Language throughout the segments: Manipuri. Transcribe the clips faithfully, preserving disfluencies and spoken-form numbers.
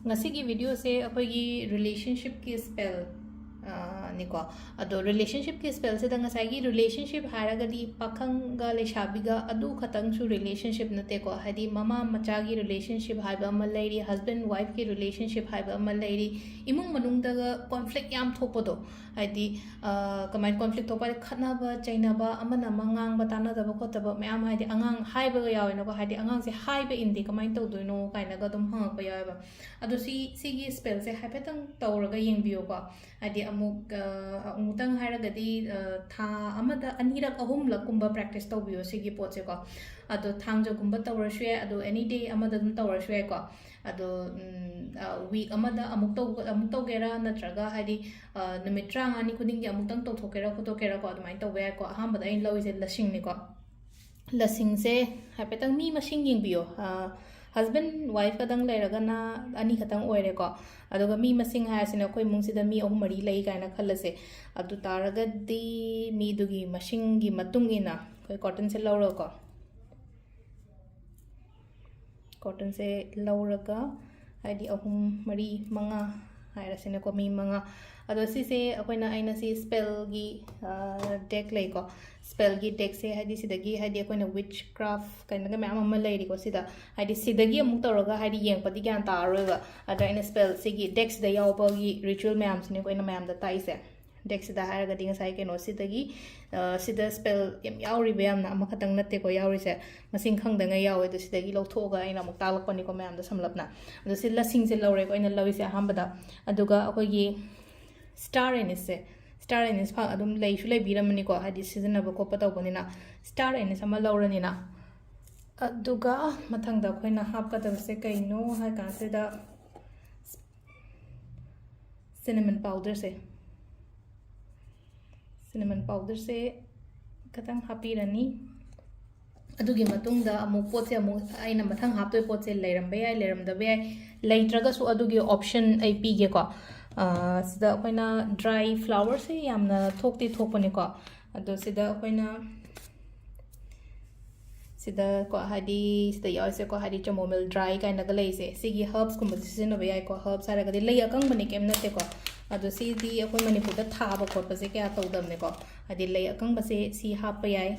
ꯉꯁꯤꯒꯤ ꯚꯤꯗꯤꯑꯣꯁꯦ ꯑꯩꯈꯣꯏꯒꯤ ꯔꯤꯂꯦꯁꯟꯁꯤꯞꯀꯤ ꯁ꯭ꯄꯦꯜ ꯅꯤꯀꯣ꯫ ꯑꯗꯣ ꯔꯤꯂꯦꯁꯟꯁꯤꯞꯀꯤ ꯁ꯭ꯄꯦꯜꯁꯤꯗ ꯉꯁꯥꯏꯒꯤ ꯔꯤꯂꯦꯁꯟꯁꯤꯞ ꯍꯥꯏꯔꯒꯗꯤ ꯄꯥꯈꯪꯒ ꯂꯩꯁꯥꯕꯤꯒ ꯑꯗꯨ ꯈꯛꯇꯪꯁꯨ ꯔꯤꯂꯦꯁꯟꯁꯤꯞ ꯅꯠꯇꯦꯀꯣ꯫ ꯍꯥꯏꯗꯤ ꯃꯃꯥ ꯃꯆꯥꯒꯤ ꯔꯤꯂꯦꯁꯟꯁꯤꯞ ꯍꯥꯏꯕ ꯑꯃ ꯂꯩꯔꯤ, ꯍꯁꯕꯦꯟ ꯋꯥꯏꯐꯀꯤ ꯔꯤꯂꯦꯁꯟꯁꯤꯞ ꯍꯥꯏꯕ ꯑꯃ ꯂꯩꯔꯤ, ꯏꯃꯨꯡ ꯃꯅꯨꯡꯗꯒ ꯀꯣꯟꯐ꯭ꯂꯤꯛ ꯌꯥꯝ ꯊꯣꯛꯄꯗꯣ꯫ ꯍꯥꯏꯗꯤ ꯀꯃꯥꯏꯅ ꯀꯣꯟꯐ꯭ꯂꯤꯛ ꯊꯣꯛꯄ ꯍꯥꯏꯗꯤ ꯈꯠꯅꯕ ꯆꯩꯅꯕ, ꯑꯃꯅ ꯑꯃ ꯉꯥꯡꯕ ꯇꯥꯟꯅꯗꯕ ꯈꯣꯠꯇꯕ ꯃꯌꯥꯝ, ꯍꯥꯏꯗꯤ ꯑꯉꯥꯡ ꯍꯥꯏꯕꯒ ꯌꯥꯎꯋꯦꯅꯀꯣ꯫ ꯍꯥꯏꯗꯤ ꯑꯉꯥꯡꯁꯦ ꯍꯥꯏꯕ ꯏꯟꯗꯦ, ꯀꯃꯥꯏꯅ ꯇꯧꯗꯣꯏꯅꯣ ꯀꯥꯏꯅꯒ ꯑꯗꯨꯝ ꯍꯪꯉꯛꯄ ꯌꯥꯎꯋꯦꯕ꯫ ꯑꯗꯣ ꯁꯤ ꯁꯤꯒꯤ ꯁ꯭ꯄꯦꯜꯁꯦ ꯍꯥꯏꯐꯦꯠꯇꯪ ꯇꯧꯔꯒ ꯌꯦꯡꯕꯤꯌꯨꯀꯣ꯫ ꯍꯥꯏꯗꯤ ꯑꯃꯨꯛ ꯑꯃꯨꯛꯇꯪ ꯍꯥꯏꯔꯒꯗꯤ ꯊꯥ ꯑꯃꯗ ꯑꯅꯤꯔꯛ ꯑꯍꯨꯝꯂꯛꯀꯨꯝꯕ ꯄ꯭ꯔꯦꯛꯇꯤꯁ ꯇꯧꯕꯤꯌꯣ ꯁꯤꯒꯤ ꯄꯣꯠꯁꯦꯀꯣ꯫ ꯑꯗꯣ ꯊꯥꯡꯖꯒꯨꯝꯕ ꯇꯧꯔꯁꯨ ꯌꯥꯏ, ꯑꯗꯣ ꯑꯦꯅꯤ ꯗꯦ ꯑꯃꯗ ꯑꯗꯨꯝ ꯇꯧꯔꯁꯨ ꯌꯥꯏꯀꯣ꯫ ꯑꯗꯣ ꯋꯤꯛ ꯑꯃꯗ ꯑꯃꯨꯛ ꯇꯧ ꯑꯃꯨꯛ ꯇꯧꯒꯦꯔꯥ, ꯅꯠꯇ꯭ꯔꯒ ꯍꯥꯏꯗꯤ ꯅꯨꯃꯤꯠ ꯇꯔꯥꯃꯉꯥꯅꯤ ꯈꯨꯗꯤꯡꯒꯤ ꯑꯃꯨꯛꯇꯪ ꯇꯧꯊꯣꯛꯀꯦꯔꯥ ꯈꯣꯠꯇꯣꯛꯀꯦꯔꯥꯀꯣ, ꯑꯗꯨꯃꯥꯏꯅ ꯇꯧꯕ ꯌꯥꯏꯀꯣ꯫ ꯑꯍꯥꯟꯕꯗ ꯑꯩꯅ ꯂꯧꯔꯤꯁꯦ ꯂꯁꯤꯡꯅꯤꯀꯣ꯫ ꯂꯁꯤꯡꯁꯦ ꯍꯥꯏꯐꯦꯠꯇꯪ ꯃꯤ ꯃꯁꯤꯡ ꯌꯦꯡꯕꯤꯌꯣ꯫ ꯍꯁꯕꯦꯟ ꯋꯥꯏꯐ ꯈꯛꯇꯪ ꯂꯩꯔꯒꯅ ꯑꯅꯤ ꯈꯛꯇꯪ ꯑꯣꯏꯔꯦꯀꯣ꯫ ꯑꯗꯨꯒ ꯃꯤ ꯃꯁꯤꯡ ꯍꯥꯏꯔꯁꯤꯅ ꯑꯩꯈꯣꯏ ꯏꯃꯨꯡꯁꯤꯗ ꯃꯤ ꯑꯍꯨꯝ ꯃꯔꯤ ꯂꯩ ꯀꯥꯏꯅ ꯈꯜꯂꯁꯦ꯫ ꯑꯗꯨ ꯇꯥꯔꯒꯗꯤ ꯃꯤꯗꯨꯒꯤ ꯃꯁꯤꯡꯒꯤ ꯃꯇꯨꯡ ꯏꯟꯅ ꯑꯩꯈꯣꯏ ꯀꯣꯇꯟꯁꯦ ꯂꯧꯔꯒꯀꯣ, ꯀꯣꯇꯟꯁꯦ ꯂꯧꯔꯒ, ꯍꯥꯏꯗꯤ ꯑꯍꯨꯝ ꯃꯔꯤ ꯃꯉꯥ ꯍꯥꯏꯔꯁꯤꯅꯦꯀꯣ, ꯃꯤ ꯃꯉꯥ꯫ ꯑꯗꯣ ꯁꯤꯁꯦ ꯑꯩꯈꯣꯏꯅ, ꯑꯩꯅ ꯁꯤ ꯁ꯭ꯄꯦꯜꯒꯤ ꯗꯦꯛ ꯂꯩꯀꯣ꯫ ꯁ꯭ꯄꯦꯜꯒꯤ ꯗꯦꯛꯁꯦ ꯍꯥꯏꯗꯤ ꯁꯤꯗꯒꯤ, ꯍꯥꯏꯗꯤ ꯑꯩꯈꯣꯏꯅ ꯋꯤꯠꯆ ꯀ꯭ꯔꯥꯐ ꯀꯥꯏꯅꯒ ꯃꯌꯥꯝ ꯑꯃ ꯂꯩꯔꯤꯀꯣ ꯁꯤꯗ꯫ ꯍꯥꯏꯗꯤ ꯁꯤꯗꯒꯤ ꯑꯃꯨꯛ ꯇꯧꯔꯒ ꯍꯥꯏꯗꯤ ꯌꯦꯡꯉꯛꯄꯗꯤ ꯒ꯭ꯌꯥꯟ ꯇꯥꯔꯔꯣꯏꯕ꯫ ꯑꯗ ꯑꯩꯅ ꯁ꯭ꯄꯦꯜ ꯁꯤꯒꯤ ꯗꯦꯛꯁꯤꯗ ꯌꯥꯎꯕꯒꯤ ꯔꯤꯆꯨꯋꯦꯜ ꯃꯌꯥꯝꯁꯤꯅꯦꯀꯣ ꯑꯩꯅ ꯃꯌꯥꯝꯗ ꯇꯥꯛꯏꯁꯦ꯫ ꯗꯦꯛꯁꯤꯗ ꯍꯥꯏꯔꯒꯗꯤ ꯉꯁꯥꯏ ꯀꯩꯅꯣꯁꯤꯗꯒꯤ, ꯁꯤꯗ ꯁ꯭ꯄꯦꯜ ꯌꯥꯝ ꯌꯥꯎꯔꯤꯕ, ꯌꯥꯝꯅ ꯑꯃꯈꯛꯇꯪ ꯅꯠꯇꯦꯀꯣ ꯌꯥꯎꯔꯤꯁꯦ, ꯃꯁꯤꯡ ꯈꯪꯗꯉꯩ ꯌꯥꯎꯋꯦ꯫ ꯑꯗꯣ ꯁꯤꯗꯒꯤ ꯂꯧꯊꯣꯛꯑꯒ ꯑꯩꯅ ꯑꯃꯨꯛ ꯇꯥꯛꯂꯛꯄꯅꯤꯀꯣ ꯃꯌꯥꯝꯗ ꯁꯝꯂꯞꯅ꯫ ꯑꯗꯣ ꯁꯤ ꯂꯁꯤꯡꯁꯦ ꯂꯧꯔꯦꯀꯣ ꯑꯩꯅ ꯂꯧꯔꯤꯁꯦ ꯑꯍꯥꯟꯕꯗ꯫ ꯑꯗꯨꯒ ꯑꯩꯈꯣꯏꯒꯤ ꯁ꯭ꯇꯥꯔ ꯑꯦꯅꯤꯁꯁꯦ, ꯁ꯭ꯇꯥꯔ ꯑꯦꯅꯤꯁ ꯑꯗꯨꯝ ꯂꯩꯁꯨ ꯂꯩꯕꯤꯔꯝꯃꯅꯤꯀꯣ, ꯍꯥꯏꯗꯤ ꯁꯤꯖꯤꯟꯅꯕ ꯈꯣꯠꯄ ꯇꯧꯕꯅꯤꯅ꯫ ꯁ꯭ꯇꯥꯔ ꯑꯦꯅꯤꯁ ꯑꯃ ꯂꯧꯔꯅꯤꯅ, ꯑꯗꯨꯒ ꯃꯊꯪꯗ ꯑꯩꯈꯣꯏꯅ ꯍꯥꯞꯀꯗꯕꯁꯦ ꯀꯩꯅꯣ ꯍꯥꯏ ꯀꯥꯟꯁꯤꯗ ꯁꯤꯅꯦꯃꯟ ꯄꯥꯎꯗꯔꯁꯦ, ꯁꯤꯅꯦꯃꯟ ꯄꯥꯎꯗꯔꯁꯦ ꯈꯤꯇꯪ ꯍꯥꯞꯄꯤꯔꯅꯤ꯫ ꯑꯗꯨꯒꯤ ꯃꯇꯨꯡꯗ ꯑꯃꯨꯛ ꯄꯣꯠꯁꯦ ꯑꯃꯨꯛ ꯑꯩꯅ ꯃꯊꯪ ꯍꯥꯞꯇꯣꯏ ꯄꯣꯠꯁꯦ ꯂꯩꯔꯝꯕ ꯌꯥꯏ, ꯂꯩꯔꯝꯗꯕ ꯌꯥꯏ꯫ ꯂꯩꯇ꯭ꯔꯒꯁꯨ ꯑꯗꯨꯒꯤ ꯑꯣꯞꯁꯟ ꯑꯩ ꯄꯤꯒꯦꯀꯣ꯫ ꯁꯤꯗ ꯑꯩꯈꯣꯏꯅ ꯗ꯭ꯔꯥꯏ ꯐ꯭ꯂꯥꯋꯔꯁꯦ ꯌꯥꯝꯅ ꯊꯣꯛꯇꯤ ꯊꯣꯛꯄꯅꯦꯀꯣ꯫ ꯑꯗꯣ ꯁꯤꯗ ꯑꯩꯈꯣꯏꯅ ꯁꯤꯗꯀꯣ, ꯍꯥꯏꯗꯤ ꯁꯤꯗ ꯌꯥꯎꯔꯤꯁꯦꯀꯣ, ꯍꯥꯏꯗꯤ chamomile dry ꯀꯥꯏꯅꯒ ꯂꯩꯁꯦ, ꯁꯤꯒꯤ herbsꯀꯨꯝꯕꯁꯦ ꯁꯤꯖꯤꯟꯅꯕ ꯌꯥꯏꯀꯣ꯫ Herbs ꯍꯥꯏꯔꯒꯗꯤ ꯂꯩ ꯑꯀꯪꯕꯅꯦ, ꯀꯩꯝ ꯅꯠꯇꯦꯀꯣ꯫ ꯑꯗꯣ ꯁꯤꯗꯤ ꯑꯩꯈꯣꯏ ꯃꯅꯤꯄꯨꯔꯗ ꯊꯥꯕ ꯈꯣꯠꯄꯁꯦ ꯀꯌꯥ ꯇꯧꯗꯕꯅꯦꯀꯣ꯫ ꯍꯥꯏꯗꯤ ꯂꯩ ꯑꯀꯪꯕꯁꯦ ꯁꯤ ꯍꯥꯞꯄ ꯌꯥꯏ꯫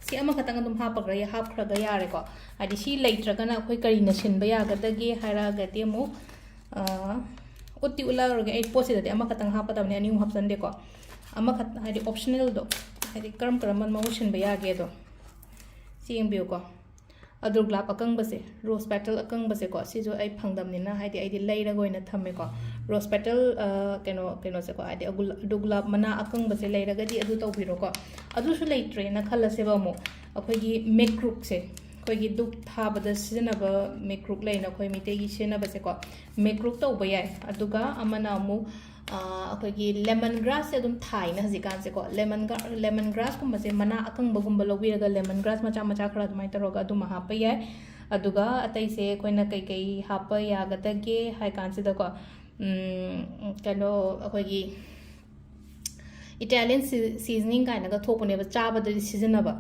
ꯁꯤ ꯑꯃꯈꯛꯇꯪ ꯑꯗꯨꯝ ꯍꯥꯞꯄꯒ, ꯍꯥꯞꯈ꯭ꯔꯒ ꯌꯥꯔꯦꯀꯣ꯫ ꯍꯥꯏꯗꯤ ꯁꯤ ꯂꯩꯇ꯭ꯔꯒꯅ ꯑꯩꯈꯣꯏ ꯀꯔꯤꯅ ꯁꯤꯟꯕ ꯌꯥꯒꯗꯒꯦ ꯍꯥꯏꯔꯒꯗꯤ ꯑꯃꯨꯛ, ꯑ, ꯎꯠꯇꯤ ꯎꯠꯂꯛꯑꯔꯣꯏꯒꯦ꯫ ꯑꯩ ꯄꯣꯠꯁꯤꯗꯗꯤ ꯑꯃꯈꯛꯇꯪ ꯍꯥꯞꯀꯗꯕꯅꯦ, ꯑꯅꯤ ꯑꯍꯨꯝ ꯍꯥꯞꯆꯟꯗꯦꯀꯣ꯫ ꯑꯃꯈꯛ, ꯍꯥꯏꯗꯤ optionalꯗꯣ, ꯍꯥꯏꯗꯤ ꯀꯔꯝ ꯀꯔꯝꯕ ꯃꯍꯨꯠ ꯁꯤꯟꯕ ꯌꯥꯒꯦꯗꯣ꯫ ꯁꯤ ꯌꯦꯡꯕꯤꯌꯨꯀꯣ꯫ ꯑꯗꯨꯔꯒꯨꯂꯥꯞ ꯑꯀꯪꯕꯁꯦ, rose petal ꯑꯀꯪꯕꯁꯦꯀꯣ, ꯁꯤꯁꯨ ꯑꯩ ꯐꯪꯗꯕꯅꯤꯅ, ꯍꯥꯏꯗꯤ ꯑꯩꯗꯤ ꯂꯩꯔꯒ ꯑꯣꯏꯅ ꯊꯝꯃꯦꯀꯣ꯫ Rose petal, ꯑ, ꯀꯩꯅꯣ, ꯀꯩꯅꯣꯁꯦꯀꯣ, ꯍꯥꯏꯗꯤ ꯑꯒꯨꯂ-, ꯑꯗꯨꯔꯒꯨꯂꯥꯞ ꯃꯅꯥ ꯑꯀꯪꯕꯁꯦ ꯂꯩꯔꯒꯗꯤ ꯑꯗꯨ ꯇꯧꯕꯤꯔꯣꯀꯣ꯫ ꯑꯗꯨꯁꯨ ꯂꯩꯇ꯭ꯔꯦꯅ ꯈꯜꯂꯁꯦꯕ ꯑꯃꯨꯛ, ꯑꯩꯈꯣꯏꯒꯤ ꯃꯦꯀ꯭ꯔꯨꯛꯁꯦ, ꯑꯩꯈꯣꯏꯒꯤ ꯙꯨꯞ ꯊꯥꯕꯗ ꯁꯤꯖꯤꯟꯅꯕ ꯃꯦꯀ꯭ꯔꯨꯛ ꯂꯩꯅ, ꯑꯩꯈꯣꯏ ꯃꯤꯇꯩꯒꯤ ꯁꯤꯖꯤꯟꯅꯕꯁꯦꯀꯣ, ꯃꯦꯀ꯭ꯔꯨꯛ ꯇꯧꯕ ꯌꯥꯏ꯫ ꯑꯗꯨꯒ ꯑꯃꯅ ꯑꯃꯨꯛ, ꯑ, ꯑꯩꯈꯣꯏꯒꯤ lemon grassꯁꯦ ꯑꯗꯨꯝ ꯊꯥꯏꯅ ꯍꯧꯖꯤꯛꯀꯥꯟꯁꯦꯀꯣ꯫ Lemon gra-, lemon grassꯀꯨꯝꯕꯁꯦ ꯃꯅꯥ ꯑꯀꯪꯕꯒꯨꯝꯕ ꯂꯧꯕꯤꯔꯒ, lemon grass ꯃꯆꯥ ꯃꯆꯥ ꯈꯔ ꯑꯗꯨꯃꯥꯏꯅ ꯇꯧꯔꯒ ꯑꯗꯨꯃ ꯍꯥꯞꯄ ꯌꯥꯏ꯫ ꯑꯗꯨꯒ ꯑꯇꯩꯁꯦ ꯑꯩꯈꯣꯏꯅ ꯀꯩꯀꯩ ꯍꯥꯞꯄ ꯌꯥꯒꯗꯒꯦ ꯍꯥꯏ ꯀꯥꯟꯁꯤꯗꯀꯣ, ꯎꯝ, ꯀꯩꯅꯣ, ꯑꯩꯈꯣꯏꯒꯤ Italian ꯁꯤ-, seasoning ꯀꯥꯏꯅꯒ ꯊꯣꯛꯄꯅꯦꯕ, ꯆꯥꯕꯗꯗꯤ ꯁꯤꯖꯤꯟꯅꯕ,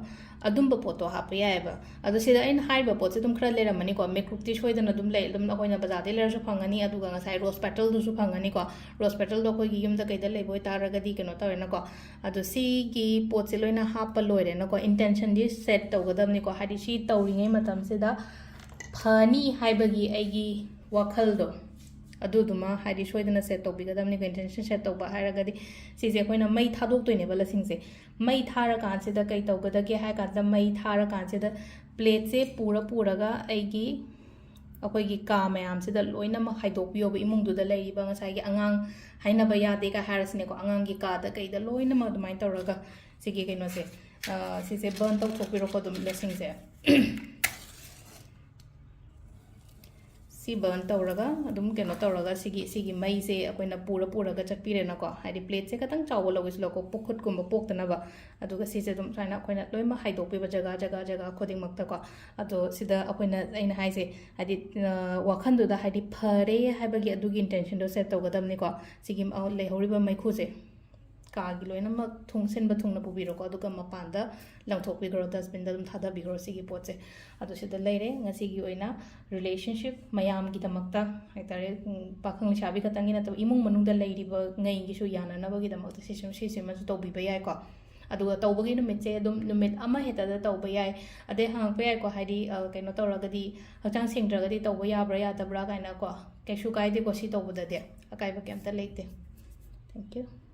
ꯑꯗꯨꯝꯕ ꯄꯣꯠꯇꯣ ꯍꯥꯞꯄ ꯌꯥꯏꯑꯕ꯫ ꯑꯗꯣ ꯁꯤꯗ ꯑꯩꯅ ꯍꯥꯏꯔꯤꯕ ꯄꯣꯠꯁꯦ ꯑꯗꯨꯝ ꯈꯔ ꯂꯩꯔꯝꯃꯅꯤꯀꯣ꯫ ꯃꯦꯀ꯭ꯔꯨꯛꯇꯤ ꯁꯣꯏꯗꯅ ꯑꯗꯨꯝ ꯂꯩ, ꯑꯗꯨꯝ ꯑꯩꯈꯣꯏꯅ ꯕꯖꯥꯔꯗꯩ ꯂꯩꯔꯁꯨ ꯐꯪꯉꯅꯤ, ꯑꯗꯨꯒ ꯉꯁꯥꯏ rose petalꯗꯨꯁꯨ ꯐꯪꯉꯅꯤꯀꯣ꯫ Rose petalꯗꯣ ꯑꯩꯈꯣꯏꯒꯤ ꯌꯨꯝꯗ ꯀꯩꯗ ꯂꯩꯕ ꯑꯣꯏꯇꯥꯔꯒꯗꯤ ꯀꯩꯅꯣ ꯇꯧꯔꯦꯅꯀꯣ꯫ ꯑꯗꯣ ꯁꯤꯒꯤ ꯄꯣꯠꯁꯦ ꯂꯣꯏꯅ ꯍꯥꯞꯄ ꯂꯣꯏꯔꯦꯅꯀꯣ꯫ Intentionꯗꯤ set ꯇꯧꯒꯗꯕꯅꯤꯀꯣ, ꯍꯥꯏꯗꯤ ꯁꯤ ꯇꯧꯔꯤꯉꯩ ꯃꯇꯝꯁꯤꯗ ꯐꯅꯤ ꯍꯥꯏꯕꯒꯤ ꯑꯩꯒꯤ ꯋꯥꯈꯜꯗꯣ, ꯑꯗꯨꯗꯨꯃ ꯍꯥꯏꯗꯤ ꯁꯣꯏꯗꯅ set ꯇꯧꯕꯤꯒꯗꯕꯅꯤꯀꯣ꯫ Intention set ꯇꯧꯕ ꯍꯥꯏꯔꯒꯗꯤ ꯁꯤꯁꯦ ꯑꯩꯈꯣꯏꯅ ꯃꯩ ꯊꯥꯗꯣꯛꯇꯣꯏꯅꯦꯕ ꯂꯁꯤꯡꯁꯦ꯫ ꯃꯩ ꯊꯥꯔꯀꯥꯟꯁꯤꯗ ꯀꯩ ꯇꯧꯒꯗꯒꯦ ꯍꯥꯏ ꯀꯥꯟꯁꯤꯗ, ꯃꯩ ꯊꯥꯔꯀꯥꯟꯁꯤꯗ plateꯁꯦ ꯄꯨꯔ ꯄꯨꯔꯒ ꯑꯩꯒꯤ, ꯑꯩꯈꯣꯏꯒꯤ ꯀꯥ ꯃꯌꯥꯝꯁꯤꯗ ꯂꯣꯏꯅꯃꯛ ꯍꯥꯏꯗꯣꯛꯄꯤꯌꯣꯕ, ꯏꯃꯨꯡꯗꯨꯗ ꯂꯩꯔꯤꯕ ꯉꯁꯥꯏꯒꯤ ꯑꯉꯥꯡ ꯍꯥꯏꯅꯕ ꯌꯥꯗꯦ ꯀꯥꯏ ꯍꯥꯏꯔꯁꯤꯅꯦꯀꯣ, ꯑꯉꯥꯡꯒꯤ ꯀꯥꯗ ꯀꯩꯗ ꯂꯣꯏꯅꯃꯛ ꯑꯗꯨꯃꯥꯏꯅ ꯇꯧꯔꯒ ꯁꯤꯒꯤ ꯀꯩꯅꯣꯁꯦ, ꯑ, ꯁꯤꯁꯦ burn ꯇꯧꯊꯣꯛꯄꯤꯔꯣꯀꯣ ꯑꯗꯨꯝ ꯂꯁꯤꯡꯁꯦ꯫ ꯁꯤ burn ꯇꯧꯔꯒ ꯑꯗꯨꯝ ꯀꯩꯅꯣ ꯇꯧꯔꯒ ꯁꯤꯒꯤ, ꯁꯤꯒꯤ ꯃꯩꯁꯦ ꯑꯩꯈꯣꯏꯅ ꯄꯨꯔ ꯄꯨꯔꯒ ꯆꯠꯄꯤꯔꯦꯅꯀꯣ꯫ ꯍꯥꯏꯗꯤ plateꯁꯦ ꯈꯤꯇꯪ ꯆꯥꯎꯕ ꯂꯧꯒꯦꯁꯨ ꯂꯧꯀꯣ, ꯄꯨꯈꯨꯠꯀꯨꯝꯕ ꯄꯣꯛꯇꯅꯕ꯫ ꯑꯗꯨꯒ ꯁꯤꯁꯦ ꯑꯗꯨꯝ ꯁꯨꯃꯥꯏꯅ ꯑꯩꯈꯣꯏꯅ ꯂꯣꯏꯅꯃꯛ ꯍꯥꯏꯗꯣꯛꯄꯤꯕ ꯖꯒꯥ, ꯖꯒꯥ, ꯖꯒꯥ ꯈꯨꯗꯤꯡꯃꯛꯇꯀꯣ꯫ ꯑꯗꯣ ꯁꯤꯗ ꯑꯩꯈꯣꯏꯅ, ꯑꯩꯅ ꯍꯥꯏꯁꯦ, ꯍꯥꯏꯗꯤ, ꯑ, ꯋꯥꯈꯜꯗꯨꯗ ꯍꯥꯏꯗꯤ ꯐꯔꯦ ꯍꯥꯏꯕꯒꯤ ꯑꯗꯨꯒꯤ intentionꯗꯣ set ꯇꯧꯒꯗꯕꯅꯤꯀꯣ꯫ ꯁꯤꯒꯤ, ꯑ, ꯂꯩꯍꯧꯔꯤꯕ ꯃꯩꯈꯨꯁꯦ ꯀꯥꯒꯤ ꯂꯣꯏꯅꯃꯛ ꯊꯣꯡ ꯁꯤꯟꯕ ꯊꯨꯡꯅ ꯄꯨꯕꯤꯔꯣꯀꯣ, ꯑꯗꯨꯒ ꯃꯄꯥꯟꯗ ꯂꯪꯊꯣꯛꯄꯤꯈ꯭ꯔꯣ, dustbin-ꯗ ꯑꯗꯨꯝ ꯊꯥꯗꯕꯤꯈ꯭ꯔꯣ ꯁꯤꯒꯤ ꯄꯣꯠꯁꯦ꯫ ꯑꯗꯨ ꯁꯤꯗ ꯂꯩꯔꯦ ꯉꯁꯤꯒꯤ ꯑꯣꯏꯅ relationship ꯃꯌꯥꯝꯒꯤꯗꯃꯛꯇ ꯍꯥꯏꯇꯥꯔꯦ, ꯎꯝ, ꯄꯥꯈꯪ ꯂꯩꯁꯥꯕꯤ ꯈꯛꯇꯪꯒꯤ ꯅꯠꯇꯕ, ꯏꯃꯨꯡ ꯃꯅꯨꯡꯗ ꯂꯩꯔꯤꯕ ꯉꯩꯒꯤꯁꯨ ꯌꯥꯅꯅꯕꯒꯤꯗꯃꯛꯇ ꯁꯤꯁꯨ, ꯁꯤꯁꯤꯃꯁꯨ ꯇꯧꯕꯤꯕ ꯌꯥꯏꯀꯣ꯫ ꯑꯗꯨꯒ ꯇꯧꯕꯒꯤ ꯅꯨꯃꯤꯠꯁꯦ ꯑꯗꯨꯝ ꯅꯨꯃꯤꯠ ꯑꯃ ꯍꯦꯛꯇꯗ ꯇꯧꯕ ꯌꯥꯏ꯫ ꯑꯗꯩ ꯍꯪꯉꯛꯄ ꯌꯥꯏꯀꯣ, ꯍꯥꯏꯗꯤ, ꯑ, ꯀꯩꯅꯣ ꯇꯧꯔꯒꯗꯤ, ꯍꯛꯆꯥꯡ ꯁꯦꯡꯗ꯭ꯔꯒꯗꯤ ꯇꯧꯕ ꯌꯥꯕ꯭ꯔꯥ ꯌꯥꯗꯕ꯭ꯔꯥ ꯀꯥꯏꯅꯀꯣ꯫ ꯀꯩꯁꯨ ꯀꯥꯏꯗꯦꯀꯣ, ꯁꯤ ꯇꯧꯕꯗꯗꯤ ꯑꯀꯥꯏꯕ ꯀꯩꯝꯇ ꯂꯩꯇꯦ꯫ Thank you꯫